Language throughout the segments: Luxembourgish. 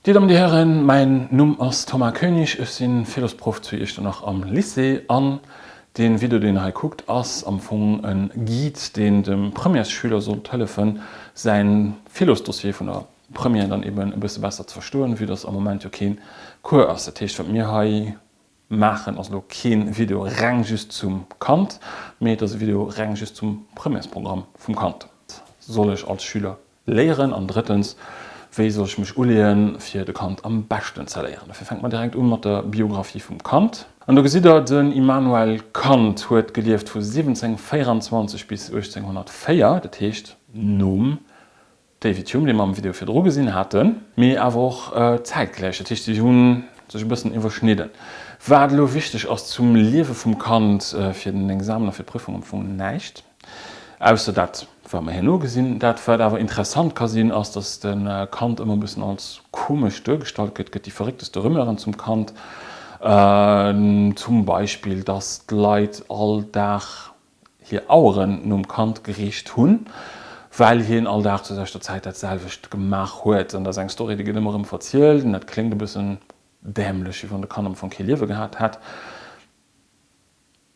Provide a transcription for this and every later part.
Dir Dammen, Dir Hären, mäin Numm ass Thomas Koenig, ech si Philosproff zu Iechternach am Lycée an dee Video deen der hei kuckt ass am Fong e Guide deen dem Premièresschüler sollt hëllefen säin Philosdossier vun der Première dann eben e bësse besser ze verstoen, vue dass am Moment jo keen Cours ass. Dat heescht wat mir hei maachen ass elo keen Video reng just zum Kant, mee et ass e Video reng just zum Premièresprogramm vum Kant. Soll ech als Schüler Léieren an drëttens, wéi soll ech mech uleeën, fir de Kant am beschten ze léieren? Dofir fänke mer direkt un mat der Biographie vum Kant. An do gesitt der, den Immanuel Kant huet gelieft vu 1724 bis 1804, dat heescht nom David Hume, dee mer am Video virdru gesinn haten, mee awer och zäitgläich, dat heescht si hu sech e bëssen iwwerschnidden. Wat elo wichteg ass zum Liewe vum Kant fir den Examen a fir d'Prüfung, am Fong näischt. Ausser dat, wat mer herno gesinn. Dat, wat awer interessant ka sinn, ass, datt de Kant ëmmer e bëssen als komesch duergestallt gëtt. Et gëtt déi verréckteste Rumeuren zum Kant. Zum Beispill, datt d'Leit all Dag hir Aueren nom Kant geriicht hunn, well hien all Dag zur selwechter Zäit dat selwecht gemaach huet. An dat ass eng Story, déi gëtt ëmmer erëm verzielt. An dat kléngt e bëssen dämlech, wéi wann de Kant am Fong kee Liewe gehat hätt.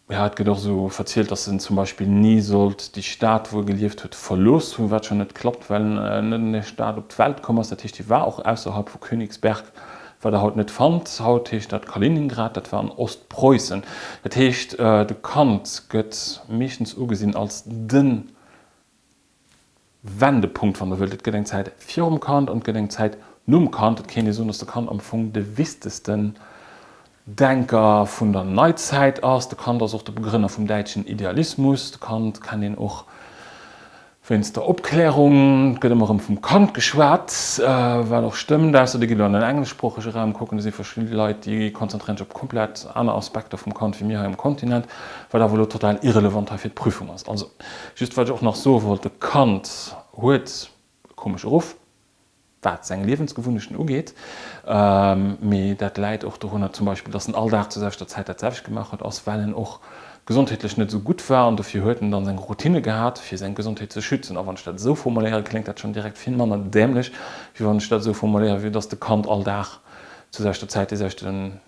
Jo, et gëtt och esou verzielt, datt en zum Beispill ni sollt déi Stad, wou e gelieft huet, verlooss hunn, wat schonn net klappt, well en net an där Stad op d'Welt komm ass. Dat heescht, hie war och ausserhalb vu Königsberg, wat der haut net fannt. Haut heescht dat Kaliningrad, dat war an Ostpreussen. Dat heescht, de Kant gëtt meeschtens ugesinn als de Wendepunkt, wann Der wëllt. Et gëtt eng Zäit virum Kant an et gëtt eng Zäit nom Kant. Et kéint ee soen, datt de Kant am Fong de wichtegsten Denker vun der Neizäit ass. De Kant ass och de Begrënner vum däitschen Idealismus. De Kant kennt een och wéinst der Opklärung. Et gëtt ëmmer erëm vum Kant geschwat, wat och stëmmt, ausser Dir gitt elo an den engleschsproochege Raum kucken, do si verschidde Leit, déi konzentréieren sech op komplett aner Aspekter vum Kant wéi mir hei um Kontinent, wat awer elo total irrelevant hei fir d'Prüfung ass. Also. Just wat ech och nach soe wollt, de Kant huet e komesche Ruff, wat seng Liewensgewunnechten ugeet, mee dat läit och dorunner zum Beispill, datt en all Dag zur selwechter Zäit dat selwecht gemaach huet, ass well en och gesondheetlech net esou gutt war an dofir huet en dann seng Routine gehat, fir seng Gesondheet ze schützen. A wann ech dat esou formuléieren, kléngt dat schonn direkt vill manner dämlech, wéi wann ech dat esou formuléieren, wéi datt de Kant all Dag zur selwechter Zäit déi selwechten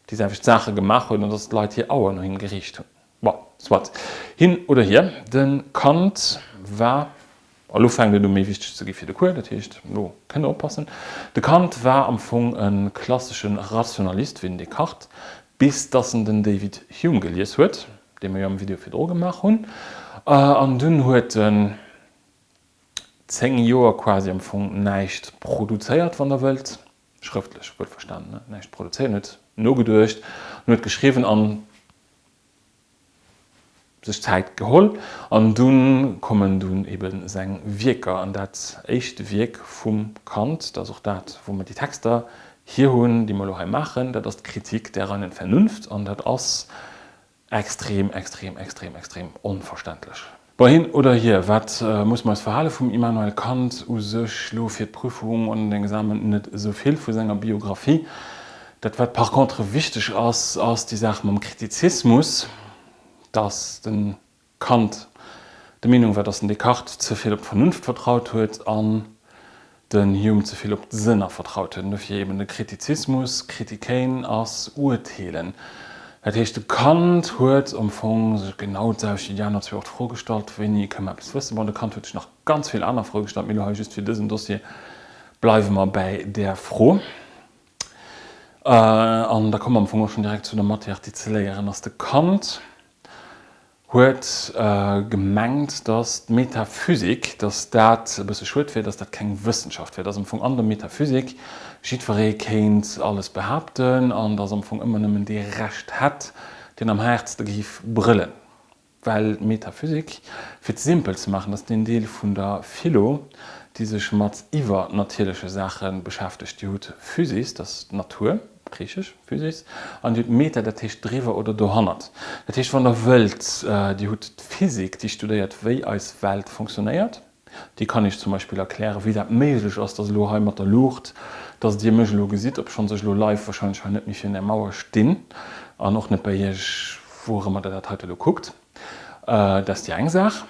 déi selwecht Saache gemaach huet an dass d'Leit hir Auer no him geriicht hunn. Bon, soit. Hin oder hier, de Kant war, a lo fänkt et u méi wichteg ze gi fir de Cours, dat heescht, lo kënnt der oppassen, de Kant war am Fong e klassesche Rationalist wéi den Descartes, bis dass en den David Hume gelies huet, dee mer jo am Video virdru gemaach hunn, an dunn huet en 10 Joer quasi am Fong näischt produzéiert, wann der wëllt. Schrëftlech, wuelverstanen, näischt produzéiert, en huet nogeduecht, en huet geschriwwen an sech Zäit geholl. An dunn kommen dunn ebe seng Wierker. An dat éischte Wierk vum Kant, dat ass och dat, wou mer déi Texter hier hunn, déi mer elo hei maachen, dat ass d'Kritik der reinen Vernunft. An dat ass Extrem, extrem, extrem, extrem onverständlech. Bei hin oder hier, wat muss mer eis verhale vum Immanuel Kant? U sech lo fir d'Prüfung an den Examen net esou vill vu senger Biographie. Dat wat par contre wichteg ass, ass déi Saach mam Kritizismus, dass de Kant der Meenung war, dass den Descartes ze vill op d'Vernunft vertraut huet an den Hume ze vill op d'Sënner vertraut huet. An dofir eben de Kritizismus, Kritikéin ass urteelen. Dat heescht, de Kant huet am Fong sech genau d'selwecht wéi déi aner zwee och d'Fro gestallt, Wéini kënne mer eppes wëssen? Bon, de Kant huet sech nach ganz vill aner Froe gestallt, mee elo hei just fir dësen Dossier bleiwe mer bäi där Fro. An da komme mer am Fong och schonn direkt zu der Matière, déi ze léieren ass. De Kant huet gemengt, datt d'Metaphysik, datt dat e bësse schued wier, datt dat keng Wëssenschaft wier, datt am Fong an der Metaphysik jiddweree kéint alles behaapten an datt am Fong ëmmer nëmmen dee Recht hätt, deen am haartste géif brëllen. Well d'Metaphysik, fir et simpel ze maachen, dat ass deen Deel vun der Philo, déi sech mat iwwernatierleche Saache beschäftegt. Dir hutt Physis, dat ass d'Natur, Griichesch, Physis, an Dir hutt Meta, dat heescht driwwer oder dohannert. Dat heescht, wann Der wëllt, Dir hutt d'Physik, déi studéiert, wéi eis Welt fonctionnéiert. Déi kann Iech zum Beispill erklären, wéi dat méiglech ass, dass elo hei mat der Luucht, dass Dir mech elo gesitt, obschonns ech elo live wahrscheinlech hei net méi virun där Mauer stinn an och net bei Iech, wou och ëmmer Der dat heite elo kuckt. Dat ass déi eng Saach.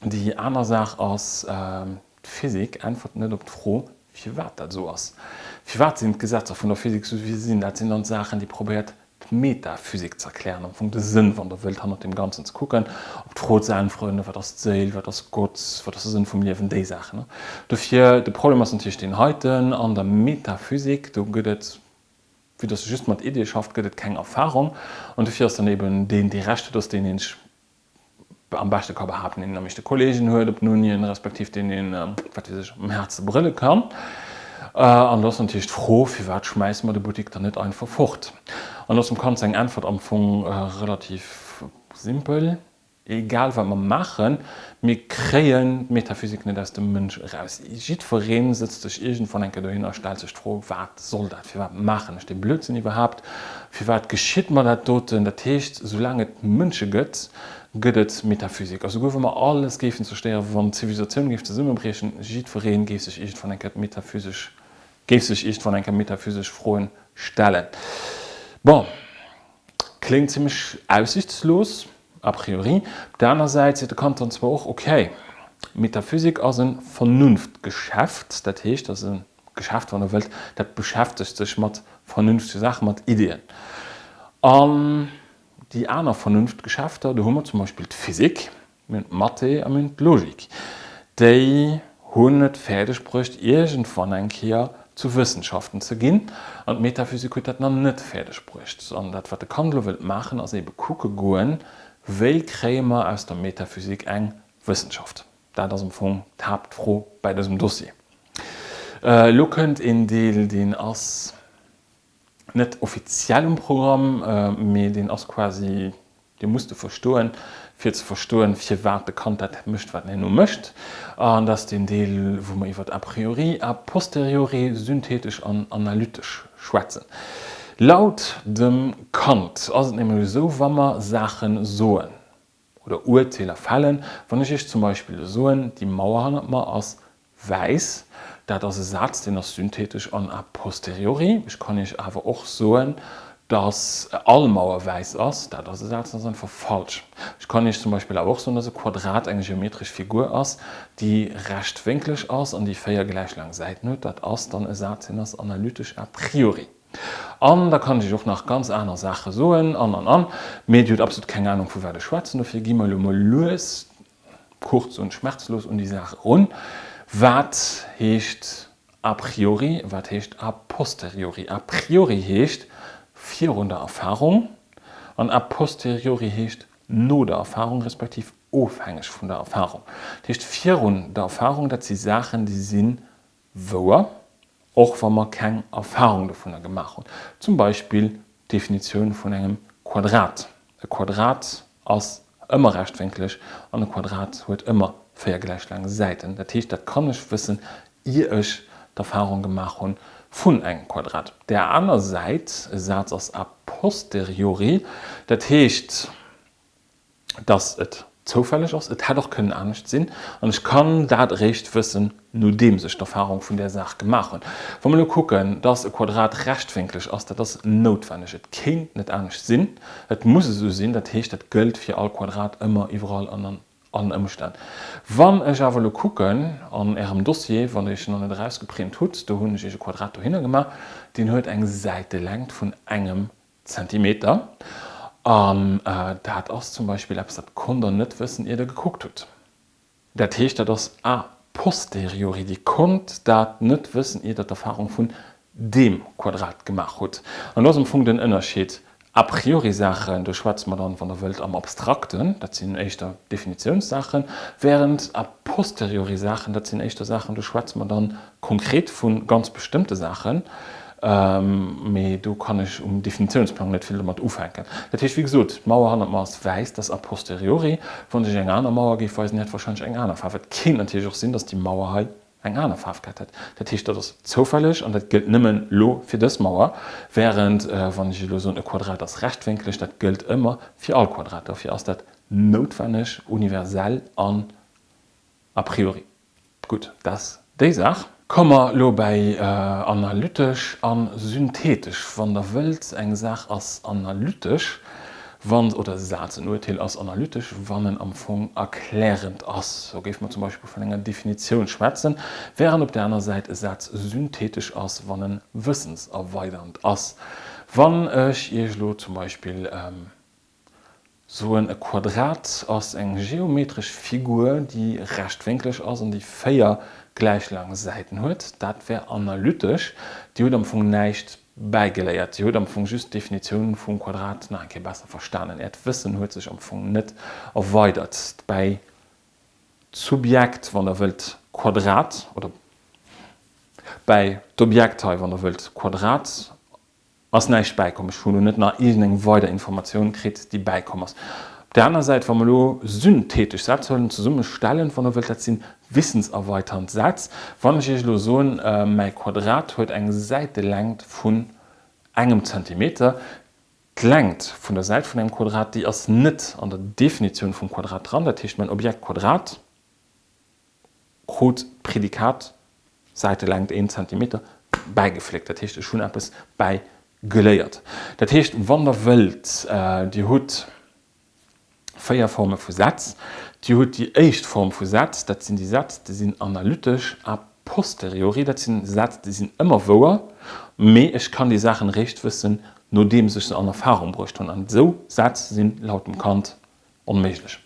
Déi aner Saach ass, d'Physik äntwert net op d'Fro. Firwat dat esou ass. Firwat sinn d'Gesetzer vun der Physik esou wéi se sinn? Dat sinn dann d'Saachen, déi probéiert d'Metaphysik z'erklären, am Fong de Sënn, wann Der wëllt, hannert deem Ganzen ze kucken, op d'Fro ze äntweren, Wat ass d'Séil? Wat ass Gott? Wat ass de Sënn vum Liewen? Déi Saachen. Dofir, de Problem ass natierlech deen heiten, an der Metaphysik, do gëtt et, vue dass se just mat Iddie schafft, gëtt et keng Erfahrung. An dofir ass dann eben deen, dee Recht huet, ass deen, deen sech am beschte ka behaapten, deen am meeschte Kolleegen huet op den Unien, respektiv deen, deen, wat weess ech, am haartste brëlle kann. An do ass natierlech d'Fro, Firwat schmäisse mer de Buttik dann net einfach fort? An do ass dem Kant seng Äntwert am Fong relativ simpel, Egal wat mer maachen, mir kréien d'Metaphysik net aus dem Mënsch eraus. Jiddweree sëtzt sech iergendwann eng Kéier dohin a stellt sech d'Fro, Wat soll dat? Firwat maachen ech dee Blödsinn iwwerhaapt? Firwat geschitt mer dat doten? Dat heescht, soulaang et Mënsche gëtt, gëtt et Metaphysik. A souguer wa mer alles géifen zerstéieren, wann d'Zivilisatioun géif zesummebriechen, jiddweree géif sech iergendwann eng Kéier d'metaphysesch, géif sech iergendwann eng Kéier metaphysesch Froen stellen. Bon, kléngt zimmlech aussichtslos, a priori. Op der aner Säit seet de Kant dann zwar och, okay, Metaphysik ass e Vernunftgeschäft, dat heescht, dat ass e Geschäft, wann Der wëllt, dat beschäftegt sech mat vernünftege Saachen, mat Ideeën. An déi aner Vernunftgeschäfter, do hu mer zum Beispill d'Physik, mir hunn d'Mathé a mir hunn d'Logik, déi hunn et fäerdeg bruecht, iergendwann eng Kéier zu Wëssenschaften ze ginn. An d'Metaphysik huet dat nach net fäerdeg bruecht. An dat, wat de Kant elo wëllt maachen, ass eebe kucke goen, Wéi kréie mer aus der Metaphysik eng Wëssenschaft? Dat ass am Fong d'Haaptfro bäi dësem Dossier. Elo kënnt een Deel, deen ass net offiziell um Programm, mee deen ass quasi, dee muss de verstoen, fir ze verstoen, firwat de Kant dat mécht, wat en herno mécht. An dat ass deen Deel, wou mer iwwer a priori, a posteriori, synthetesch an analytesch schwätzen. Laut dem Kant ass et nämlech esou, wa mer Saache soen, oder Urteeler fällen. Wann ech Iech zum Beispill soen, déi Mauer hannert mer ass wäiss, dat ass e Saz, deen ass synthetesch an a posteriori. Ech kann Iech awer och soen, dass all Mauer wäiss ass, dat ass e Saz, deen ass einfach falsch. Ech kann Iech zum Beispill awer och soen, dass e Quadrat eng geometresch Figur ass, déi rechtwénklech ass an déi 4 gläich laang Säiten huet, dat ass dann e Saz, deen ass analytesch a priori. An da kann ech iech och nach ganz aner Saache soen, an, an, an. Mee Dir hutt absolut keng Anung, vu wat ech schwätzen. Dofir gi mer elo mol lues, kurz und schmerzlos un déi Saach erun. Wat heescht a priori? Wat heescht a posteriori? A priori heescht virun der Erfahrung an a posteriori heescht no der Erfahrung, respektiv ofhängeg vun der Erfahrung. Dat heescht, virun der Erfahrung, dat si Saachen, déi si wouer, och wa mer keng Erfahrung dovunner gemaach hunn. Zum Beispill d'Definitioun vun engem Quadrat. E Quadrat ass ëmmer rechtwénkeleg an e Quadrat huet ëmmer 4 gläich laang Säiten. Dat heescht, dat kann ech wëssen, ier ech d'Erfahrung gemaach hunn vun engem Quadrat. Op där aner Säit, e Saz ass a posteriori, dat heescht, dass et zoufälleg ass, et hätt och kënnen anescht sinn, an ech kann dat eréischt wëssen, nodeems ech d'Erfahrung vun där Saach gemaach hunn. Wa mer elo kucken, dass e Quadrat rechtwénklech ass, dat ass noutwenneg, et kéint net anescht sinn, et muss esou sinn, dat heescht, dat gëllt fir all Quadrat ëmmer, iwwerall an an allen Ëmstänn. Wann ech awer elo kucken an Ärem Dossier, wann Der Iech en nach net erausgeprint hutt, do hunn ech Iech e Quadrat dohinner gemaach, deen huet eng Säitelängt vun engem Zentimeter. An dat ass zum Beispill eppes, dat konnt Der net wëssen, ier Der gekuckt hutt. Dat heescht, dat ass a posteriori. Dir konnt dat net wëssen, ier Der d'Erfahrung vun deem Quadrat gemaach hutt. An do ass am Fong den Ënnerscheed. A priori Saachen, do schwätze mer dann, wann Der wëllt, am Abstrakten, dat sinn éischter Definitiounssaachen, während a posteriori Saachen, dat sinn éischter Saachen, do schwätze mer dann konkret vu ganz bestëmmte Saachen, mee do kann ech um Definitiounsplang net vill domat ufänken. Dat heescht, wéi gesot, d'Mauer hannert mer ass wäiss, dat ass a posteriori. Wann sech eng aner Mauer géif weisen, déi hätt warscheinlech eng aner Faarf. Et kéint natierlech och sinn, datt déi Mauer hei eng aner Faarf gehat hätt. Dat heescht, dat ass zoufälleg an dat gëllt nëmmen elo fir dës Mauer, während wann ech elo soen, e Quadrat ass rechtwénkeleg, dat gëllt ëmmer fir all Quadrat. Dofir ass dat noutwenneg, universell an a priori. Gutt, dat ass déi Saach. Komme mer elo bäi analytesch a synthetesch. Wann Der wëllt, eng Saach ass analytesch, Wann, oder e Saz, en Urteel ass analytesch, wann en am Fong erklärend ass. Sou géife mer zum Beispill vun enger Definitioun schwätzen, wärend op der aner Säit e Saz synthetesch ass, wann en wëssenserweidernd ass. Wann ech Iech elo zum Beispill soen, e Quadrat ass eng geometresch Figur, déi rechtwénklech ass an déi 4 gläich laang Säiten huet, dat wär analytesch. Dir hutt am Fong näischt Bäigeléiert. Dir hutt am Fong just d'Definitioun vum Quadrat nach eng Kéier besser verstanen. Äert Wëssen huet sech am Fong net erweidert. Bäi d'Subjekt, wann Der wëllt, Quadrat, oder bäi d'Objekt hei, wann Der wëllt, Quadrat, ass näischt bäikomm. Ech hunn elo net nach iergendeng weider Informatioun kritt, déi bäikomm ass. Op där aner Säit, wa mer elo synthetesch Sätz huelen, zesummestellend, wann Der wëllt, dat sinn wissenserweiternd Sätz. Wann ech Iech elo soen, mäi Quadrat huet eng Säitelängt vun engem Zentimeter, d'Längt vun der Säit vun engem Quadrat, déi ass net an der Definitioun vum Quadrat dran, dat heescht, mäin Objekt Quadrat krut d'Prädikat Säitelängt een Zentimeter bäigefléckt. Dat heescht, ech hunn eppes bäigeléiert. Dat heescht, wann Der wëllt, Dir hutt 4 Forme vu Sätz. Dir hutt déi éischt Form vu Sätz, dat sinn déi Sätz, déi sinn analytesch a posteriori. Dat sinn Sätz, déi sinn ëmmer wouer, mee ech kann déi Saachen eréischt wëssen, nodeems ech se an Erfahrung bruecht hunn. An esou Sätz sinn laut dem Kant Onméiglech.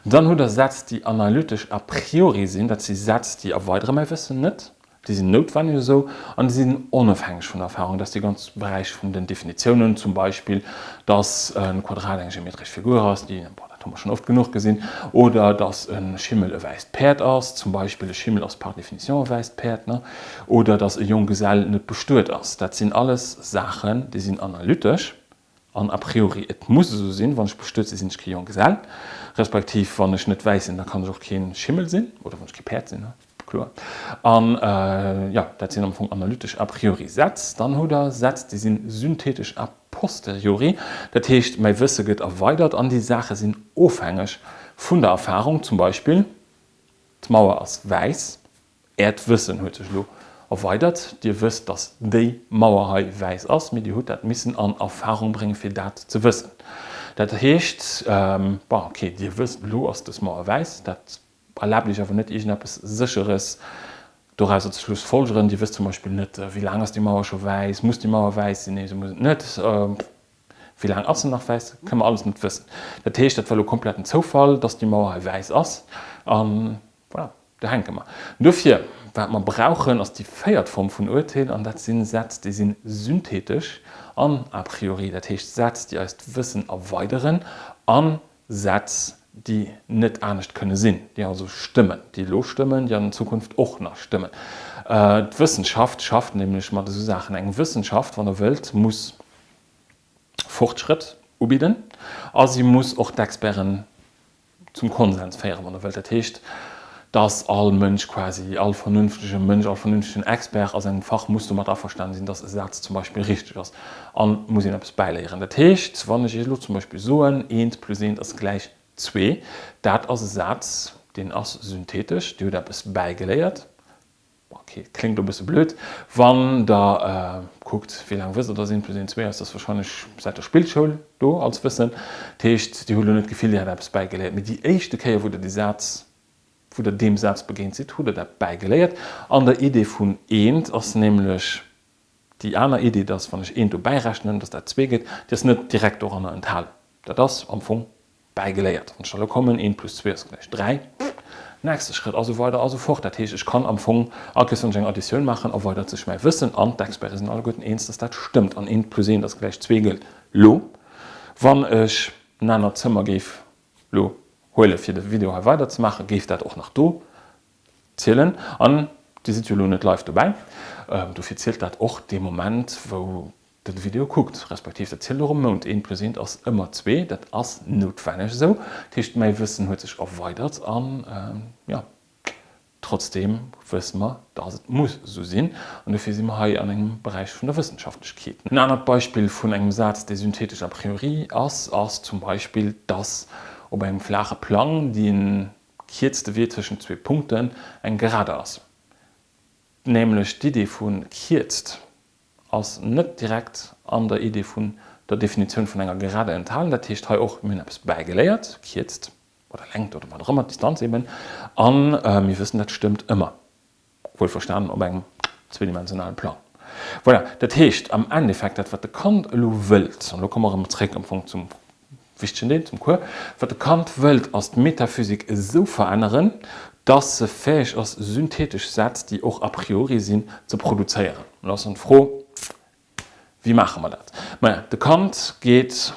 Dann hutt Der Sätz, déi analytesch a priori sinn. Dat si Sätz, déi erweidere mäi Wëssen net, déi sinn noutwenneg esou an déi sinn onofhängeg vun der Erfahrung. Dat ass dee ganze Beräich vun den Definitiounen, zum Beispill, dass e Quadrat eng geometresch Figur ass, déi, bon, dat hu mer schonn oft genuch gesinn, oder dass e Schimmel e wäisst Päerd ass, zum Beispill, e Schimmel ass par définition e wäisst Päerd, ne? Oder dass e Jonggesell net bestuet ass. Dat sinn alles Saachen, déi sinn analytesch. An a priori, et muss esou sinn, wann ech bestuet sinn, sinn ech kee Jonggesell, respektiv wann ech net wäiss sinn, da kann ech och kee Schimmel sinn, oder wann ech kee Päerd sinn, kloer. An jo, dat sinn am Fong analytesch a priori Sätz. Dann hutt Der Sätz, déi si synthetesch a posteriori, dat heescht, mäi Wësse gëtt erweidert an déi Saache sinn ofhängeg vun der Erfarung, zum Beispill, d'Mauer ass wäiss. Äert Wëssen huet sech elo erweidert. Dir wësst, dass déi Mauer hei wäiss ass, mee Dir hutt dat missen an Erfahrung bréngen, fir dat ze wëssen. Dat heescht, bon, okay, Dir wësst, elo ass dës Mauer wäiss. Dat erlaabt Iech awer net, iergendeppes Sécheres dorauser ze schlussfolgeren. Dir wësst zum Beispill net, wéi laang ass déi Mauer scho wäiss, muss déi Mauer wäiss sinn, nee, se muss et net, wéi laang ass se nach wäiss, kënne mer alles net wëssen. Dat heescht, dat war elo kompletten Zoufall, dass déi Mauer hei wäiss ass. An Voilà, do hänke mer. Dofir, wat mer brauchen, ass déi véiert Form vun Urteel, an dat si Sätz, déi si synthetesch an a priori, dat heescht Sätz, déi eist Wëssen erweideren, a Sätz, déi net anescht kënne sinn, déi also stëmmen, déi elo stëmmen, déi an Zukunft och nach stëmmen. D'Wëssenschaft schafft nämlech mat esou Saachen. Eng Wëssenschaft, wann Der wëllt, muss Fortschrëtt ubidden a si muss och d'Experten zum Konsens féieren, wann Der wëllt. Dat heescht, dass all Mënsch quasi, all vernünftege Mënsch, all vernünftegen Expert a sengem Fach muss domat averstanen sinn, dass e Saz zum Beispill richteg ass a muss een eppes bäiléieren. Dat heescht, wann ech Iech elo zum Beispill soen, eent plus eent ass gläich zwee, dat ass e Saz, deen ass synthetesch, Dir hutt eppes bäigeléiert, Ok, kléngt elo e bësse blöd. Wann der kuckt, wéi laang wësst der, dass eent plus eent zwee ass, dat ass wahrscheinlech säit der Spillschoul do als Wëssen. Dat heescht, Dir hutt elo net d'Gefill, Dir hätt eppes bäigeléiert. Mee déi éischte Kéier, wou Der dee Saz, wou Der deem Saz begéint sidd, hutt Der dat bäigeléiert. An der Idee vun eent ass nämlech déi aner Idee, dass wann ech eent dobäi rechnen, dass dat zwee gëtt, déi ass net direkt doranner enthalen. Dat ass am Fong Bäigeléiert. Wann ech da elo kommen, eent plus zwee ass gläich dräi, nächste Schrëtt, a sou weider a sou fort. Dat heescht, ech kann am Fong all Kéiers, wann ech eng Additioun maachen, erweidert sech mäi Wëssen an d'Experte sinn alleguerten eens, dass dat stëmmt an eent plus eent ass gläich zwee gëllt. Lo, wann ech en anert Zëmmer géif lo huele fir de Video hei weiderzemaachen, géif dat och nach do zielen. An Dir sidd jo elo net live dobäi, dofir zielt dat och dee Moment, wou Der de Video kuckt, respektiv dat zielt och e Mount. Eent plus eent ass ëmmer zwee, dat ass noutwenneg esou. Dat heescht, mäi Wëssen huet sech erweidert an, jo, trotzdeem wësse mer, dass et muss esou sinn. An dofir si mer hei an engem Beräich vun der Wëssenschaftlechkeet. En anert Beispill vun engem Saz, dee synthetesch a priori ass, ass zum Beispill, dass op engem flaache Plang dee kierzte Wee tëschent zwee Punkten eng Gerade ass. Nämlech d'Idee vu kierzt ass net direkt an der Idee vun der Definitioun vun enger Gerade enthalen. Dat heescht hei och, mir hunn eppes bäigeléiert, Kierzt oder Längt oder wat och ëmmer, d'Distanz eben, a mir wëssen, dat stëmmt ëmmer. Wuelverstanen op engem zweedimensionalen Plang. Voilà, dat heescht am Endeffekt, dat wat de Kant elo wëllt, an elo komme mer erëm zréck am Fong zum wichtegen Deel, zum Cours, wat de Kant wëllt, ass d'Metaphysik esou veränneren, dass se fäeg ass, synthetesch Sätz, déi och a priori sinn, ze produzéieren. Elo ass dann d'Fro, Wéi maache mer dat? Maja, de Kant geet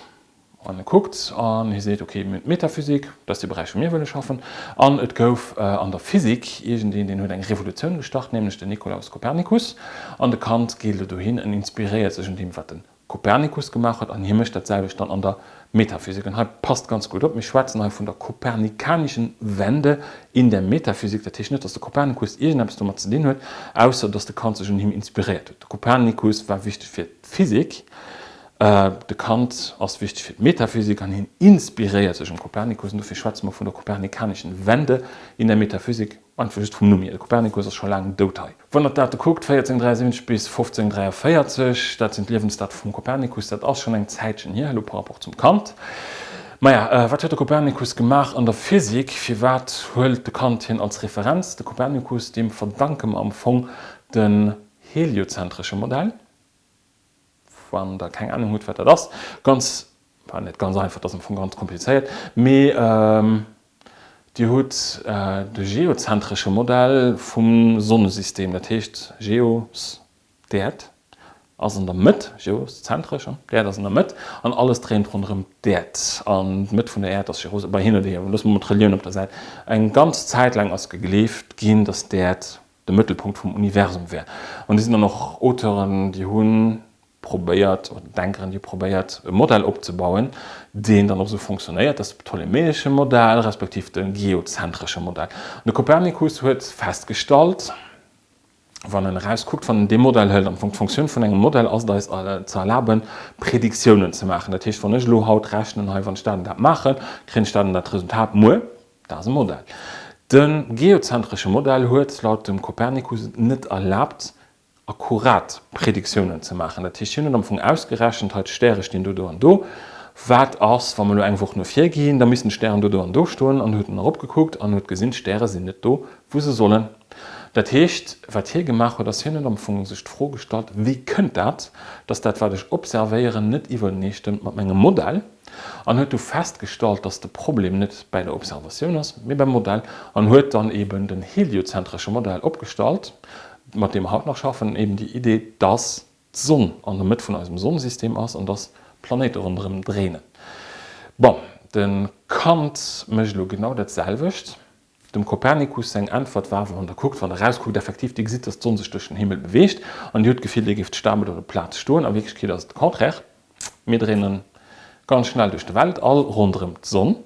an e kuckt an hie seet, ok, mir hunn d'Metaphysik, dat ass dee Beräich, wou mir wëlle schaffen. An et gouf an der Physik iergendeen, deen huet eng Revolutioun gestart, nämlech den Nikolaus Kopernikus. An de Kant geet elo dohin en inspiréiert sech un deem, wat de Kopernikus gemaach huet, an hie mécht dat selwecht dann an der Metaphysik. An hei passt ganz gutt op, mir schwätzen hei vun der kopernikanischen Wende in der Metaphysik. Dat heescht net, datt de Kopernikus iergendeppes domat ze dinn huet, ausser datt de Kant sech un him inspiréiert huet. De Kopernikus war wichteg fir d'Physik, de Kant ass wichteg fir d'Metaphysik an hien inspiréiert sech um Kopernikus. An dofir schwätze mer vun der kopernikanischen Wende in der Metaphysik. Einfach just vum Numm hier, de Kopernikus ass scho laang dout hei. Wann der d'Date kuckt, 1473 bis 1543, dat sinn d'Liewensdate vum Kopernikus, dat ass schonn eng Zäitchen hier, elo par rapport zum Kant. Maja, wat huet de Kopernikus gemaach an der Physik? Firwat huelt de Kant hien als Referenz? De Kopernikus, deem verdanke mer am Fong den heliozentresche Modell. Wann der keng Ahnung hutt, wat dat ass, ganz, enfin net ganz einfach, dat ass am Fong ganz komplizéiert, mee Dir hutt de geozentresche Modell vum Sonnesystem, dat heescht geo, s, d'Äerd ass an der Mëtt, geo, s, zentresch, d'Äerd ass an der Mëtt an alles dréint ronderëm d'Äerd an d'Mëtt vun der Äerd ass Jerusalem, bei hin oder hier, loosse mer mol d'Relioun op der Säit. Eng ganz Zäit laang ass gegleeft ginn, datt d'Äerd de Mëttelpunkt vum Universum wär. An do sinn dann och Auteuren, déi hu probéiert, oder Denkeren, déi hu probéiert, e Modell opzebauen, deen dann och esou fonctionnéiert, dat ass de ptolemäesche Modell, respektiv de geozentresche Modell. An de Kopernikus huet festgestallt, wann en erauskuckt, wann en dee Modell hëlt, am Fong d'Fonctioun vun engem Modell ass et eis ze erlaben, Prediktiounen ze maachen. Dat heescht, wann ech elo haut rechnen, hei, wann ech dat an dat maachen, kréien ech dat an dat Resultat muer. Dat ass e Modell. De geozentresche Modell huet laut dem Kopernikus et net erlaabt, akkurat Prediktiounen ze maachen. Dat heescht, hien huet am Fong ausgerechent, hei d'Stäre stinn do, do an do. Wat ass, wa mer elo eng Woch no vir ginn? Da missten d'Stären do, do an do stoen. An huet en eropgekuckt an huet gesinn, d'Stäre sinn net do, wou se sollen. Dat heescht, wat hie gemaach huet, ass, hien huet am Fong sech d'Fro gestallt, Wéi kënnt dat, dass dat, wat ech observéieren, net iwwereneestëmmt mat mengem Modell? An huet du festgestallt, dass de Problem net bäi der Observatioun ass, mee beim Modell. An huet dann eben den heliozentresche Modell opgestallt, mat deem mer haut nach schaffen, eben déi Idee, dass d'Sonn an der Mëtt vun eisem Sonnesystem ass an dass d'Planéite ronderëm dréinen. Bon, de Kant mécht elo genau dat selwecht. Dem Kopernikus seng Äntwert war, Wann Der kuckt, wann Der erauskuckt, effektiv, Dir gesitt, dass d'Sonn sech duerch den Himmel beweegt an Dir hutt d'Gefill, Dir géift stabel op der Plaz stoen. A Wierklechkeet ass et de Contraire, Mir dréinen ganz schnell duerch de Weltall ronderëm d'Sonn.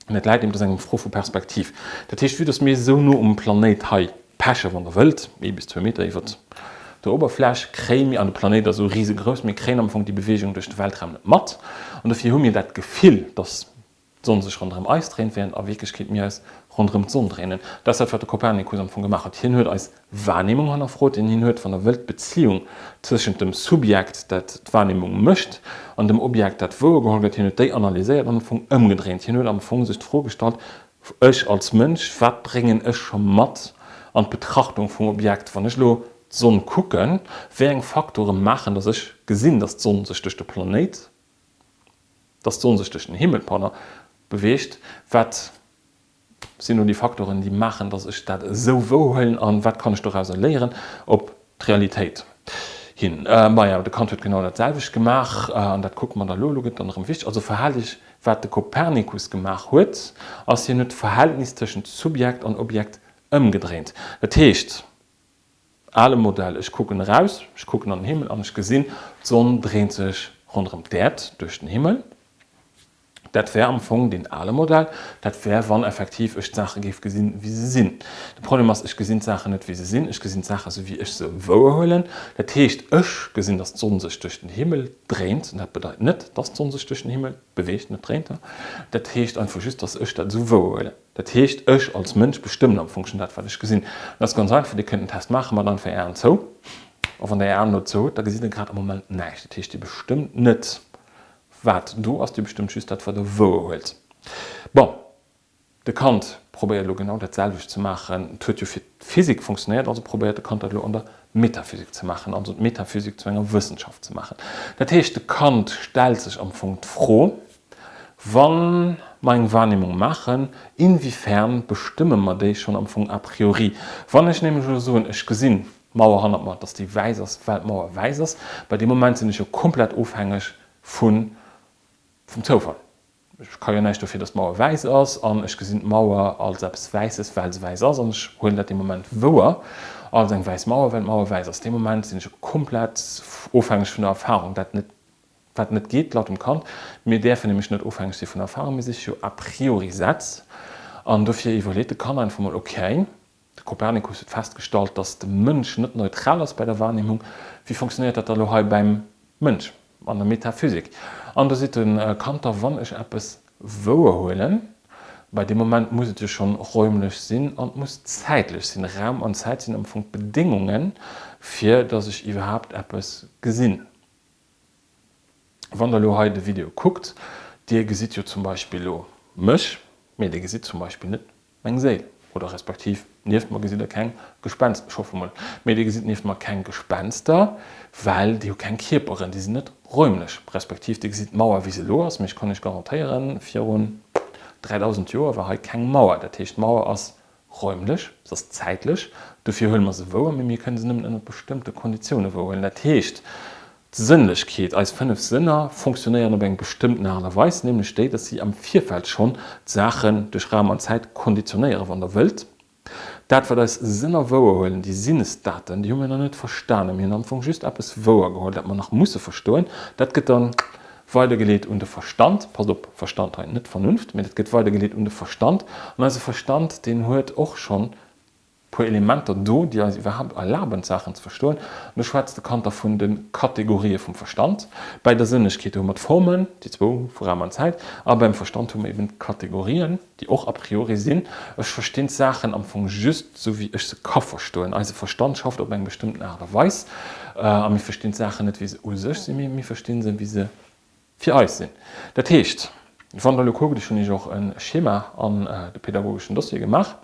An et läit eben, dat ass eng Fro vu Perspektiv. Dat heescht, vue dass mir esou no um Planéit hei pechen, wann Der wëllt, ee bis zwou Meter iwwert der Oberfläch, kréie mir, an de Planéit ass esou risegrouss, mir kréien am Fong déi Beweegung duerch de Weltraum net mat. An dofir hu mir dat Gefill, dass d'Sonn sech ronderëm eis dréint, während a Wierklechkeet mir eis ronderëm d'Sonn dréinen. Dat ass dat, wat de Kopernikus am Fong gemaach huet. Hien huet eis Wahrnehmung hannerfrot an hien huet, wann Der wëllt, d'Beziehung tëschent dem Subjekt, dat d'Wahrnehmung mécht, an dem Objekt, dat wouergeholl gëtt, hien huet déi analyséiert an am Fong ëmgedréint. Hien huet am Fong sech d'Fro gestallt, Ech als Mënsch, wat bréngen ech scho mat an d'Betrachtung vum Objekt? Wann ech elo d'Sonn kucken, wéi eng Faktore maachen, datt ech gesinn, datt d'Sonn sech duerch de Planéit Dass d'Sonn sech duerch den Himmel, pardon, beweegt, wat sinn elo déi Faktoren, déi maachen, dass ech dat esou wouerhuelen an wat kann ech dorauser léieren op d'Realitéit hin? Maja, de Kant huet genau dat selwecht gemaach an dat kucke mer da elo. Elo gëtt et dann erëm wichteg. Also verhal iech, wat de Kopernikus gemaach huet, ass, hien huet d'Verhältnis tëschent Subjekt an Objekt ëmgedréint. Dat heescht, Ale Modell, ech kucken eraus, ech kucken an den Himmel an ech gesinn, d'Sonn dréint sech ronderëm d'Äerd duerch den Himmel. Dat wär am Fong deen ale Modell. Dat wär, wann effektiv ech d'Saache géif gesinn, wéi se sinn. De Problem ass, ech gesinn d'Saachen net, wéi se sinn, ech gesinn d'Saache sou, wéi ech se wouerhuelen. Dat heescht, ech gesinn, datt d'Sonn sech duerch den Himmel dréint. Dat bedeit net, datt d'Sonn sech duerch den Himmel beweegt, net dréint. Dat heescht einfach just, datt ech dat esou wouerhuelen. Dat heescht, ech als Mënsch bestëmmen am Fong schon dat, wat ech gesinn. Dat ass ganz einfach, Dir kënnt en Test maachen, maacht einfach Är Aen zou. A wann Der Är Aen elo zou hutt, da gesitt Der grad am Moment näischt. Dat heescht, Dir bestëmmt net. wat do ass, Dir bestëmmt just dat, wat Der wouerhuelt. Bon, de Kant probéiert elo genau dat selwecht ze maachen. Et huet jo fir d'Physik funktionéiert, also probéiert de Kant dat elo an der Metaphysik ze maachen, also d'Metaphysik zu enger Wëssenschaft ze maachen. Dat heescht, de Kant stellt sech am Fong d'Fro, Wa mer eng Wahrnehmung maachen, inwiefern bestëmme mer déi schonn am Fong a priori? Wann ech nämlech elo soen, ech gesinn d'Mauer hannert mer, dass déi wäiss ass, well d'Mauer wäiss ass, bei deem Moment sinn ech jo komplett ofhängeg vun, vum Zoufall. Ech ka jo näischt dofir, dass d'Mauer wäiss ass an ech gesinn d'Mauer als eppes Wäisses, well se wäiss ass an ech huelen dat dee Moment wouer als eng wäiss Mauer, well d'Mauer wäiss ass. Dee Moment sinn ech jo komplett ofhängeg vun der Erfahrung, dat net, wat net geet laut dem Kant. Mir däerfen nämlech net ofhängeg si vun der Erfahrung, mir siche jo a priori Sätz an dofir iwwerleet de Kant einfach mol, okay, De Kopernikus huet festgestallt, datt de Mënsch net neutral ass bei der Wahrnehmung. Wéi fonctionnéiert dat da lo hei beim Mënsch an der Metaphysik? An do seet de Kant da, wann ech eppes wouerhuelen, bei deem Moment muss et jo schonn räumlech sinn an et muss zäitlech sinn. Raum an Zäit sinn am Fong d'Bedéngungen, fir datt ech iwwerhaapt eppes gesinn. Wann der elo hei de Video kuckt, dir gesitt jo zum Beispill elo mech, mee dir gesitt zum Beispill net meng Séil oder respektiv nieft mer gesitt der keng Gespenster, ech hoffe mol, mee dir gesitt nieft mer keng Gespenster, well déi hu keng Kierperen, déi sinn net räumlech, respektiv dir gesitt d'Mauer wéi se elo ass, mee ech kann iech garantéieren, virun 3000 Joer war hei keng Mauer, dat heescht d'Mauer ass räumlech, se ass zäitlech, dofir huele mer se wouer, mee mir kënne se nëmmen ënner bestëmmte Konditioune wouerhuelen. Dat heescht, d'Sënnlechkeet, eis 5 Sënner fonctionnéieren op eng bestëmmten Aart a Weis, nämlech déi, datt si am Virfeld schonn d'Saachen duerch Raum an Zäit konditionéieren, wann Der wëllt. Dat, wat eis Sënner wouerhuelen, déi Sinnesdaten, déi hu mir nach net verstanen. Mir hunn am Fong just eppes wouergeholl, dat mer nach musse verstoen. Dat gëtt dann Weidergeleet un de Verstand, passt op, Verstand hei, net Vernunft, mee dat gëtt weidergeleet un de Verstand, an eise Verstand, deen huet och schonn puer Elementer do, déi eis iwwerhaapt erlaben, d'Saachen ze verstoen. An do schwätzt de Kant da vun de Kategorië vum Verstand. Bäi der Sënnlechkeet, do hu mer d'Formen, déi zwou vu Raum an Zäit, a beim Verstand hu mer eben d'Kategorien, déi och a priori sinn. Ech verstinn d'Saachen am Fong just esou, wéi ech se ka verstoen. Eise Verstand schafft op eng bestëmmten Aart a Weis a mir verstinn d'Saachen net, wéi se u sech sinn, mee mir verstinn se, wéi se fir eis sinn. Dat heescht, wann Der elo kuckt, ech hunn Iech och e Schema an de pedagogeschen Dossier gemaach,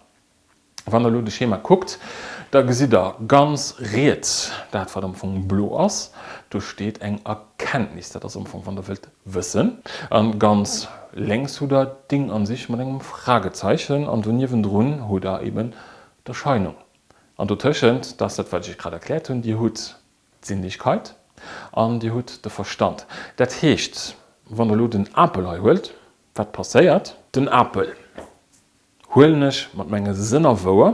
Wann der elo de Schema kuckt, da gesitt der ganz riets dat, wat am Fong blo ass. Do steet eng Erkenntnis, dat ass am Fong, wann der wëllt, Wëssen. A ganz lénks hutt der d'Ding an sich mat engem Fragezeichen an do niewendrun hutt der eben d'Erscheinung. An dotëschent, dat ass dat, wat ech iech grad erkläert hunn, dir hutt d'Sinnlichkeit an dir hutt de Verstand. Dat heescht, wann der elo den Apel hei huelt, wat passéiert? Den Apel huelen ech mat menge Sënner wouer,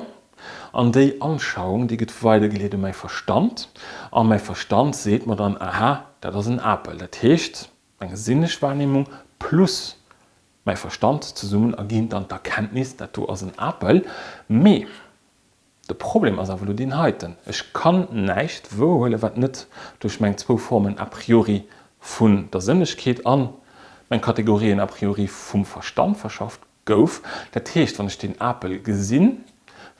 an déi Anschauung, déi gëtt weidergeleet u mäi Verstand, a mäi Verstand seet mer dann, aha, dat ass en Apel. Dat heescht, meng sinnlech Wahrnehmung plus mäi Verstand zesummen erginn dann d'Erkenntnis, dat do ass en Apel. Mee de Problem ass awer elo deen heiten, Ech kann näischt wouerhuelen, wat net duerch meng zwou Formen a priori vun der Sënnlechkeet a meng Kategorien a priori vum Verstand verschafft Gouf. Dat heescht, wann ech den Apel gesinn,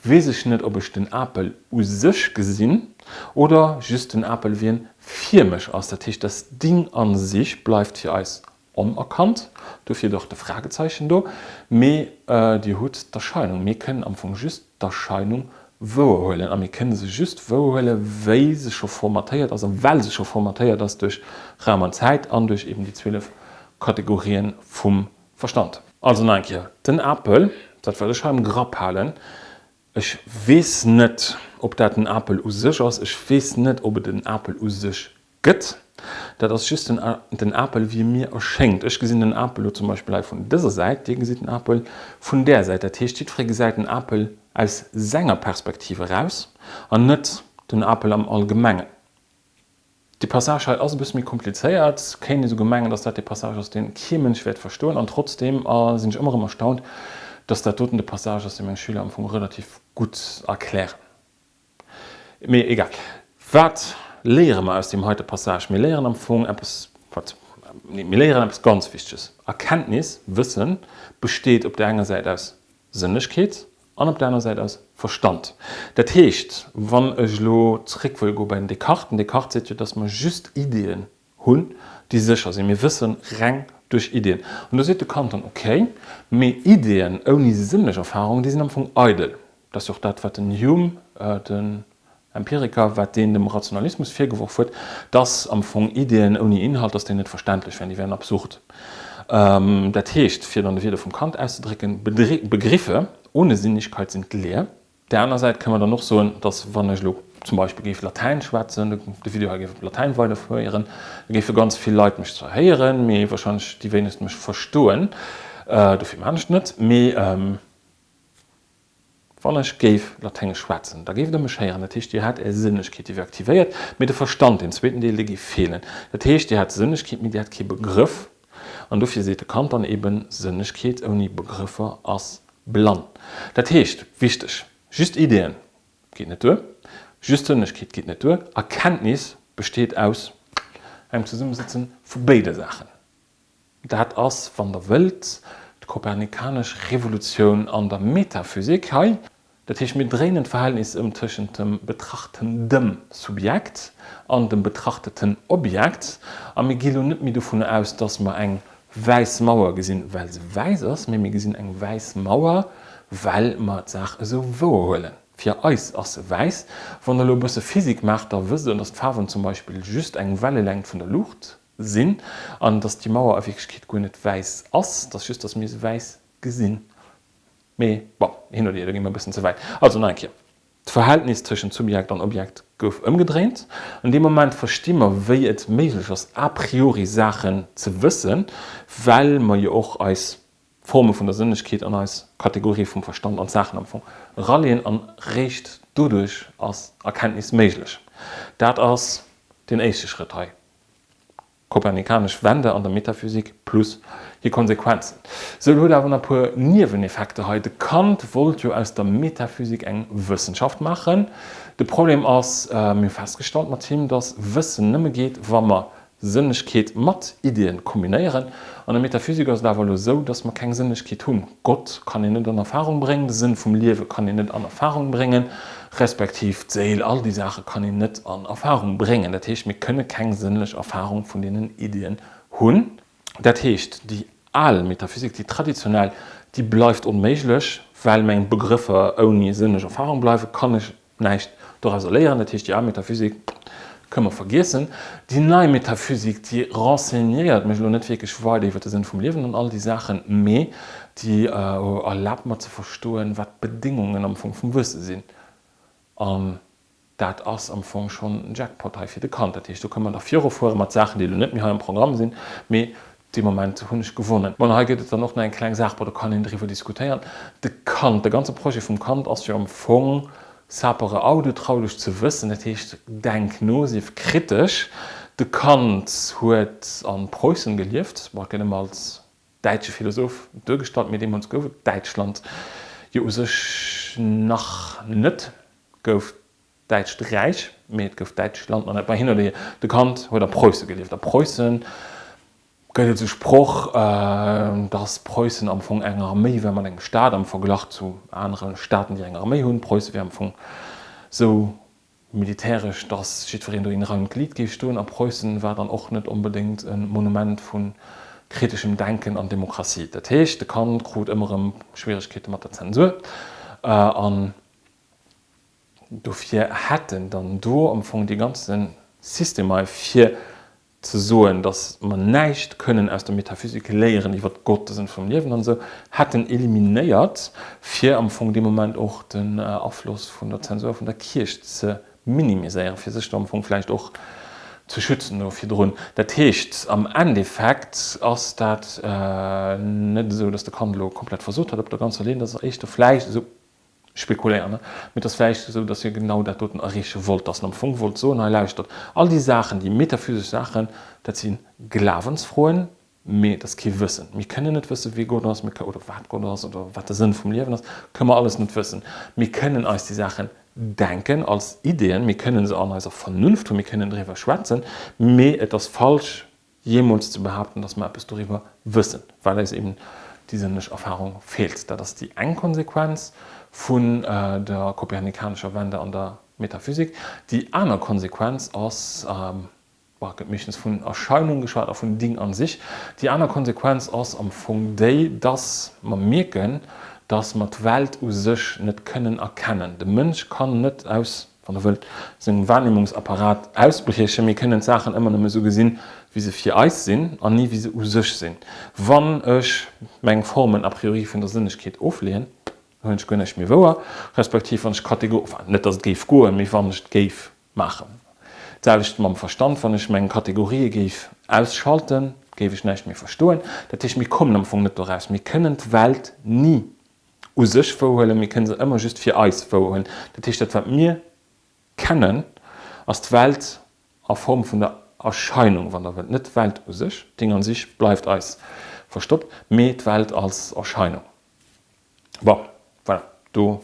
weess ech net, ob ech den Apel u sech gesinn oder just den Apel, wéi en fir mech ass. Dat heescht, das Ding an sich bleift fir eis onerkannt, dofir och de Fragezeichen do, mee Dir hutt d'Erscheinung. Mir kënnen am Fong just d'Erscheinung wouerhuelen a mir kënne se just wouerhuelen, wéi se scho formatéiert ass a well se scho formatéiert ass duerch Raum an Zäit an duerch eben déi 12 Kategorien vum Verstand. Also nach eng Kéier, den Apel, dat wat ech hei am Grapp halen, ech weess net, ob dat en Apel u sech ass, ech weess net, ob et en Apel u sech gëtt, dat ass just den, den Apel wéi e mir erschéngt. Ech gesinn den Apel elo zum Beispill hei vun dëser Säit, dir gesitt den Apel vun där Säit. Dat heescht, jiddweree gesäit den Apel aus senger Perspektiv eraus an net den Apel am Allgemengen. Dee Passage hei ass e bësse méi komplizéiert, kéint ee souguer mengen, dass dat dee Passage ass, deen kee Mënsch wäert verstoen. An trotzdeem sinn ech ëmmer erëm erstaunt, dass dat doten de Passage ass, dee meng Schüler am Fong relativ gutt erklären. Mee egal. Wat léiere mer aus deem heite Passage? Mir léieren am Fong eppes, wat, nee, mir léieren eppes ganz Wichteges. Erkenntnis, Wëssen, besteet op där enger Säit aus Sënnlechkeet an op der aner Säit aus Verstand. Dat heescht, wann ech elo zréck wëll goe bei den Descartes, den Descartes seet jo, dass mer just Ideeën hunn. hunn, déi sécher sinn. Mir wësse reng duerch Iddien. An do seet de Kant dann, okay, mee Iddien ouni sënnlech Erfahrung, déi sinn am Fong eidel. Dat ass jo och dat, wat den Hume, den Empiriker, wat deen dem Rationalismus virgeworf huet, dass am Fong Iddien ouni Inhalt, dass déi net verständlech wären, déi wären absurd. Dat heescht, fir et an de Wierder vum Kant auszedrécken, Begriffe ohne Sinnlichkeit sind leer. Op där aner Säit kënne mer dann och soen, dass wann ech elo zum Beispill géif Latäin schwätzen, de Video hei géif op Latäin weiderféieren, da géife ganz vill Leit mech zwar héieren, mee wahrscheinlech déi wéinegst mech verstoen. Dofir maachen ech et net. Mee wann ech géif Laténgesch schwätzen, da géift Der mech héieren. Dat heescht, Dir hätt Är Sënnegkeet, déi wier aktivéiert, mee de Verstand, deen zweeten Deel, dee géif feelen. Dat heescht, Dir hätt Sënnegkeet, mee Dir hätt kee Begrëff. An dofir seet de Kant dann eben, Sënnegkeet ouni Begrëffer ass blann. Dat heescht, wichteg, just Ideeën geet net duer, just Sënnegkeet geet net duer, Erkenntnis besteet aus engem Zesummesëtzen vu béide Saachen. Dat ass, wann Der wëllt, d'kopernikanesch Revolutioun an der Metaphysik hei. Dat heescht, mir dréinen d'Verhältnis ëm tëschent dem betrachtendem Subjekt an dem betrachteten Objekt a mir gi lo net méi dovun aus, dass mer eng wäiss Mauer gesinn, well se wäiss ass, mee mir gesinn eng wäiss Mauer, well mer d'Saach esou wouerhuelen. Fir eis ass se wäiss. Wann Der elo e bësse Physik maacht, da wësst Der, dass d'Faarwen zum Beispill just eng Wellelängt vun der Luucht sinn an dass déi Mauer a Wierklechkeet guer net wäiss ass, dass just, dass mir se wäiss gesinn. Mee bon, hin oder hier, do gi mer e bëssen ze wäit. Also nach eng Kéier, D'Verhältnis tëschent Subjekt an Objekt gouf ëmgedréint. An deem Moment versti mer, wéi et méiglech ass, a priori Saachen ze wëssen, well mer jo och eis Forme vun der Sënnegkeet an eis Kategorie vum Verstand an d'Saachen am Fong eraleeën. An réischt doduerch ass Erkenntnis méiglech. Dat ass deen éischte Schrëtt hei. Kopernikanesch Wende an der Metaphysik plus hir Konsequenzen. Sou, lo huet awer nach e puer Nieweneffekter hei. De Kant wollt jo aus der Metaphysik eng Wëssenschaft maachen. De Problem ass, mir hu festgestallt mat him, dass Wëssen nëmme geet, wa mer Sënnegkeet mat Iddien kombinéieren. An der Metaphysik ass et awer elo esou, dass mer keng Sënnegkeet hunn. Gott kann een net an Erfahrung bréngen, de Sënn vum Liewe kann een net an Erfahrung bréngen, respektiv d'Séil, all déi Saache kann een net an Erfahrung bréngen. Dat heescht, mir kënne keng sënnlech Erfahrung vun deenen Iddien hunn. Dat heescht, déi al Metaphysik, déi traditionell, déi bleift onméiglech, well meng Begrëffer ouni sënnlech Erfahrung bleiwen, kann ech näischt dorauser léieren. Dat heescht, déi al Metaphysik kënne mer vergiessen. Déi nei Metaphysik, déi renseignéiert mech elo net wierklech weider iwwer de Sënn vum Liewen an all déi Saachen, mee déi erlaabt mer ze verstoen, wat d'Bedéngungen am Fong vum Wësse sinn. An dat ass am Fong schonn en Jackpot hei fir de Kant. Dat heescht, do kënne mer da virufuere mat Saachen, déi elo net méi hei am Programm sinn, mee Dee Moment hunn ech gewonnen. Bon, hei gëtt et dann och nach eng kleng Saach, bon, do kann een driwwer diskutéieren. De Kant, de ganze Projet vum Kant ass jo am Fong sapere aude, trau dech ze wëssen, dat heescht, denk no, sief kritesch. De Kant huet a Preussen gelieft, bon, et gëtt ëmmer als däitsche Philosoph duergestallt, mee deemools gouf et Däitschland jo u sech nach net, gouf Däitscht Räich, mee et gouf Däitschland nach net. Bei hin oder hier, de Kant huet a Preusse gelieft. A Preussen gëtt et esou Sproch, datt Preussen am Fong eng Arméi war mat engem Staat am Verglach zu anere Staaten, déi eng Arméi hunn. Preusse wier am Fong esou militäresch, datt jiddwereen do in Rei und Glied géif stoen. A Preussen war dann och net onbedéngt e Monument vu kriteschem Denken an Demokratie. Dat heescht, de Kant krut ëmmer erëm Schwieregkeete mat der Zensur an Dofir hätt en dann do am Fong dee ganze System hei, fir ze soen, datt mer näischt kënnen aus der Metaphysik léieren iwwer Gott, de Sënn vum Liewen an esou, hätt en eliminéiert, fir am Fong dee Moment och den Afloss vun der Zensur vun der Kierch ze minimiséieren, fir sech do am Fong vläicht och ze schützen do virdrun. Dat heescht, am Endeffekt ass dat net esou, datt de Kant elo komplett versot huet op der ganzer Linn, dat ass éischter vläicht esou, Spekuléieren, ne? Mee et ass vläicht esou, datt hie genau dat doten erreeche wollt, datt en am Fong wollt soen, hei lauschtert, all déi Saachen, déi metaphysesch Saachen, dat si Glawensfroen, mee et ass kee Wëssen. Mir kënnen net wëssen, wie Gott ass, mir oder wat Gott ass oder wat de Sënn vum Liewen ass, kënne mer alles net wëssen. Mir kënnen eis déi Saachen denken als Ideeën, mir kënnen se an eiser Vernunft hunn, mir kënnen driwwer schwätzen, mee et ass falsch, jeemools ze behaapten, dass mer eppes doriwwer wëssen, well eis eben déi sënnlech Erfahrung feelt. Dat ass déi eng Konsequenz vun der kopernikanescher Wende an der Metaphysik. Déi aner Konsequenz ass. Bon, et gëtt meeschtens vun Erscheinung geschwat a vun Ding an sich. Déi aner Konsequenz ass am Fong déi, dass mer mierken, dass mer d'Welt u sech net kënnen erkennen. De Mënsch kann net aus, wann Der wëllt, sengem Wahrnehmungsapparat ausbriechen. Mir kënnen d'Saachen ëmmer nëmme sou gesinn, wéi se fir eis sinn an ni wéi se u sech sinn. Wann ech meng Formen a priori vun der Sënnegkeet ofleeën, huelen ech guer näischt méi wouer, respektiv wann ech Kategor, enfin net, dass et géif goen, mee wann ech et géif Maachen. D'selwecht mam Verstand, wann ech meng Kategorië géif ausschalten, géif ech näischt méi verstoen. Dat heescht, mir kommen am Fong net doraus. Mir kënnen d'Welt ni u sech wouerhuelen, mir kënne se ëmmer just fir eis wouerhuelen. Dat heescht, dat wat mir kennen, ass d'Welt a Form vun der Erscheinung, wann Der wëllt, net d'Welt u sech, d'Ding an sich bleift eis verstoppt, mee d'Welt als Erscheinung. Bon, voilà, do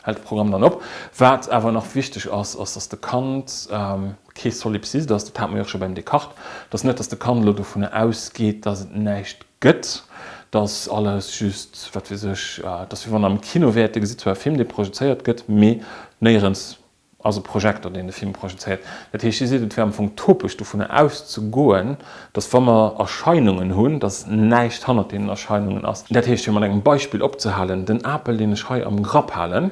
hält de Programm dann op. Wat awer nach wichteg ass, ass, dass de Kant kee Solipsist ass. Dat hate mer jo och scho beim Descartes. Et ass net, dass de Kant elo dovunner ausgeet, dass et näischt gëtt, dass alles just, wat weess ech, dass wéi wann am Kino wäert, Dir gesitt zwar e Film, dee projezéiert gëtt, mee néierens ass e Projekter, deen de Film projezéiert. Dat heescht, hie seet, et wär am Fong topesch dovunner auszegoen, datt wa mer Erscheinungen hunn, datt näischt hannert deenen Erscheinungen ass. Dat heescht, fir mat engem Beispill opzehalen, Den Apel, deen ech hei am Grapp halen,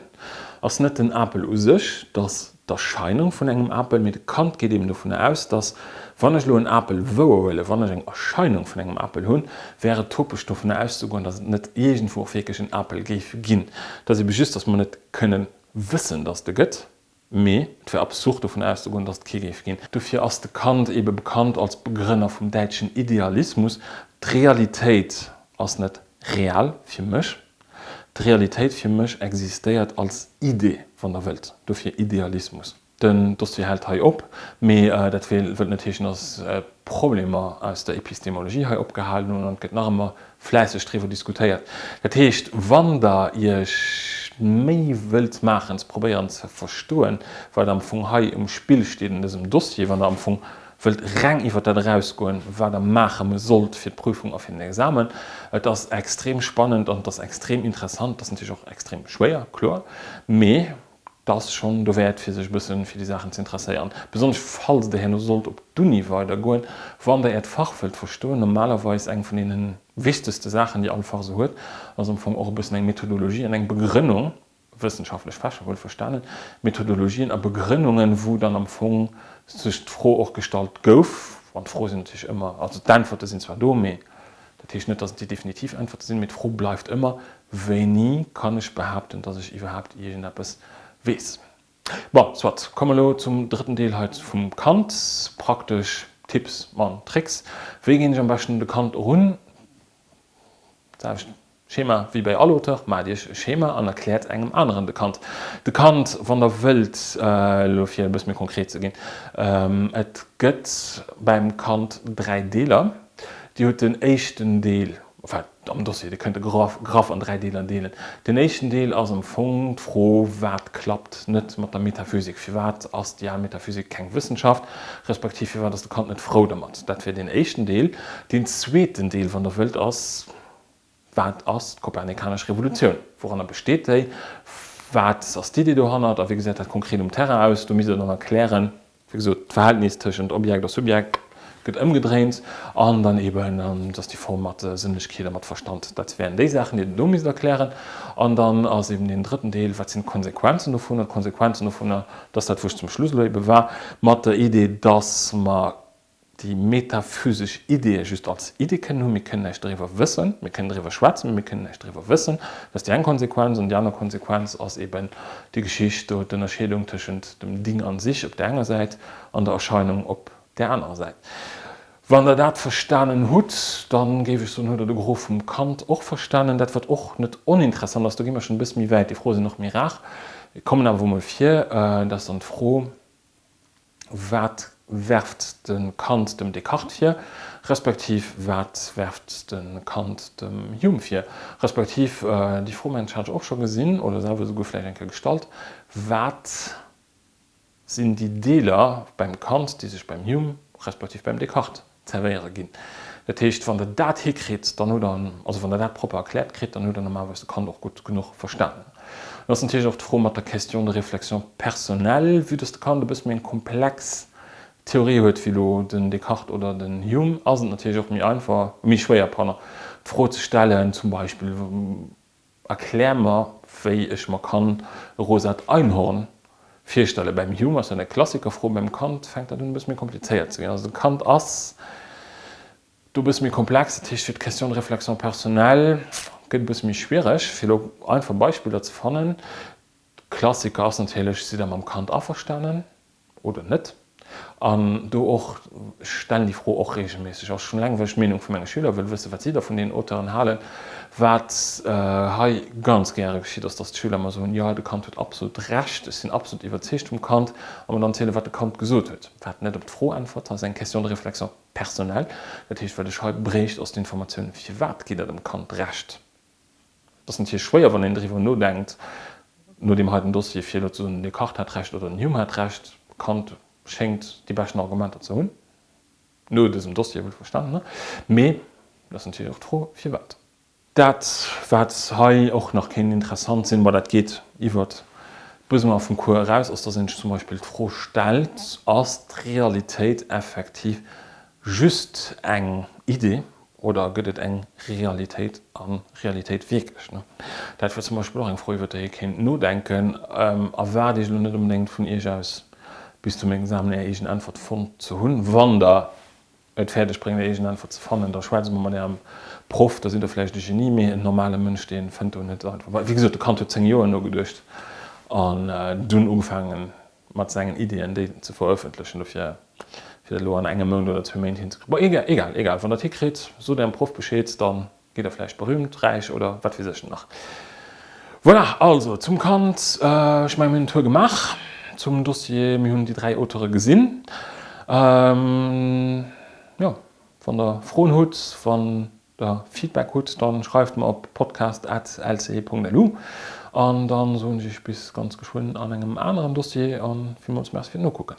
ass net den Apel u sech, 't ass d'Erscheinung vun engem Apel. Mee de Kant geet eben dovunner aus, datt wann ech elo en Apel wouerhuelen, wann ech eng Erscheinung vun engem Apel hunn, wär et topesch dovunner auszegoen, datt et net iergendwou och wierklech en Apel géif ginn. Et ass ebe just, datt mer net kënnen wëssen, dass et e gëtt, mee et wär absurd dovun auszegoen, dass et kee géif ginn. Dofir ass de Kant ebe bekannt als Begrënner vum däitschen Idealismus. D'Realitéit ass net real fir mech, d'Realitéit fir mech existéiert als Idee, wann Der wëllt, dofir Idealismus. Den Dossier hält hei op, mee dat wëllt net heeschen, dass d'Problemer aus der Epistemologie hei opgehalen hunn an et gëtt nach ëmmer fläisseg driwwer diskutéiert. Dat heescht, wann Der Iech d'Méi wëllt maachen ze probéieren ze verstoen, wat am Fong hei um Spill steet an dësem Dossier, wann Der am Fong wëllt reng iwwer dat erausgoen, wat Der maache sollt fir d'Prüfung a fir den Examen, et ass extrem spannend an et ass extrem interessant, et ass natierlech och extrem schwéier, kloer, mee 't ass schonn dowäert fir sech e bëssen fir déi Saachen ze interesséieren, besonnesch falls der herno sollt op d'Uni weidergoen, wann der äert Fach wëllt verstoen. Normalerweis eng vun deene wichtegste Saachen déi all Fach esou huet, ass am Fong och e bëssen eng Methodologie an eng Begrënnung, wëssenschaftlech Fächer wuel verstanen, Methodologien a Begrënnungen, wou dann am Fong sech d'Fro och gestallt gouf, an d'Froe sinn natierlech ëmmer, also d'Äntwerte sinn zwar do, mee dat heescht net, dass et déi definitiv Äntwerte sinn, mee d'Fro bleift ëmmer, Wéini kann ech behaapten, dass ech iwwerhaapt iergendeppes weess? Bon, soit, komme elo zum drëtten Deel hei vum Kant, praktesch Tipps an Tricks. Wéi ginn ech am beschten un de Kant erun? Selwecht Schema wéi bei all Auteur, maacht iech e Schema an erkläert engem aneren de Kant. De Kant, wann der wëllt, elo fir e bësse méi konkret ze ginn, et gëtt beim Kant 3 Deeler. Dir hutt den éischten Deel, enfin, Am Dossier, Dir kënnt e graff an 3 Deeler deelen. Den éischten Deel ass am Fong d'Fro, Wat klappt net mat der Metaphysik? Firwat ass déi al Metaphysik keng Wëssenschaft? Respektiv firwat ass de Kant net frou dermat? Dat wier deen éischten Deel. Deen zweeten Deel, wann Der wëllt, ass, Wat ass d'Kopernikanesch Revolutioun? Wouranner besteet déi? Wat ass d'Idee dohannert? A wéi gesäit dat konkret um Terrain aus? Do misst Der dann erklären, Wéi gesot, d'Verhältnis tëschent Objekt a Subjekt gëtt ëmgedréint an dann eben, dat ass déi Form mat Sënnlechkeet a mat Verstand. Dat wären déi Saachen, déi Der do misst erklären. An dann ass eben deen drëtten Deel, Wat sinn d'Konsequenzen dovunner? D'Konsequenzen dovunner, dat ass dat, wou ech zum Schluss elo ebe war, mat der Idee, dass mer déi metaphysesch Ideeë just als Idee kënnen hunn. Mir kënnen näischt doriwwer wëssen, mir kënnen doriwwer schwätzen, mee mir kënnen näischt doriwwer wëssen. Dat ass déi eng Konsequenz. An déi aner Konsequenz ass eben déi Geschicht do, d'Ënnerscheedung tëschent dem Ding an sich op där enger Säit an der Erscheinung op där anerer Säit. Wann Der dat verstanen hutt, da géif ech soen, hutt Der de Gros vum Kant och verstanen. Dat, wat och net oninteressant ass, do gi mer schonn e bësse méi wäit, déi Froe sinn och méi rar, kommen awer emol vir, dat ass dann d'Fro, Wat werft de Kant dem Descartes vir, respektiv wat werft de Kant dem Hume vir? Respektiv, déi Fro mengen ech hat ech och scho gesinn oder selwer esouguer vläicht eng Kéier gestallt, Wat sinn déi Deeler beim Kant, déi sech beim Hume respektiv beim Descartes zerwéiere ginn. Dat heescht, wann Der dat hikritt, dann hutt Der, also wann Der dat propper erkläert kritt, dann hutt Der normalerweis de Kant och gutt genuch verstanen. Et ass natierlech och d'Fro mat der Question de réflexion personnelle, vue dass de Kant e bësse méi eng komplex. Theorie huet wéi elo den Descartes oder den Hume, ass et natierlech och méi einfach, méi schwéier, pardon, d'Fro ze stellen, zum Beispill, Erklär mer, wéi ech mer kann e rosat Einhorn virstellen. Beim Hume ass dat eng Klassikerfro, beim Kant fänkt dat un e bësse méi komplizéiert ze ginn. Also de Kant ass do e bësse méi komplex, dat heescht fir d'Question de réflexion personnelle gëtt e bësse méi schwiereg, fir elo einfach Beispiller ze fannen. Klassiker ass natierlech, Sidd Der mam Kant averstanen oder net? An do och, ech stellen déi Fro och reegelméisseg, och schonn eleng well ech d'Meenung vu menge Schüler wëll wëssen, wat si da vun deenen Auteuren halen. Wat hei ganz gäre geschitt, ass, dass d'Schüler mer soen, Jo, de Kant huet absolut Recht, ech sinn absolut iwwerzeegt vum Kant, a mer dann zielen, wat de Kant gesot huet, wat net op d'Fro äntwert, ass eng Question de réflexion personnelle. Dat heescht, wat ech hei bréicht, ass d'Informatioun, Firwat gitt Der dem Kant Recht? Et ass natierlech schwéier, wann een driwwer nodenkt, no deem heiten Dossier, fir elo ze soen, den Descartes hat Recht oder den Hume hat Recht. Kant schéngt déi beschten Argumenter ze hunn, no dësem Dossier wuelverstanen. Mee et ass natierlech och d'Fro, firwat. Dat, wat hei och nach kéint interessant sinn, ma dat geet iwwert d'Besoine vum Cours eraus, ass, dass een sech zum Beispill d'Fro stellt, Ass d'Realitéit effektiv just eng Idee Oder gëtt et eng Realitéit a Realitéit wierklech? Dat wier zum Beispill och eng Fro, iwwer déi ee kéint nodenken. Erwaart Iech elo net onbedéngt vun Iech aus, bis zum Examen Är eegen Äntwert fonnt ze hunn. Wann Der et fäerdeg bréngt, Är eegen Äntwert ze fannen, da schwätzt emol mat Ärem Proff, da sidd Der vläicht e Genie, mee en normale Mënsch, dee fënnt do net einfach. Wéi gesot, de Kant huet 10 Joer nogeduecht an dunn ugefaangen, mat sengen Iddien déi ze verëffentlechen, dofir fir dat elo an engem Mount oder zwee Méint hinzekritt. Bon, egal, egal, egal, wann der et hikritt, sot ärem Proff Bescheed, da gitt der vläicht berühmt, räich oder wat weess ech nach. Voilà, also zum Kant, ech mengen mir hunn en Tour gemaach zum Dossier, mir hunn déi 3 Auteure gesinn. Jo, wann der Froen hutt, wann der Feedback hutt, dann schreift mer op podcast at lce.lu an dann soen ech iech bis ganz geschwënn an engem aneren Dossier an villmools Merci fir d'Nokucken.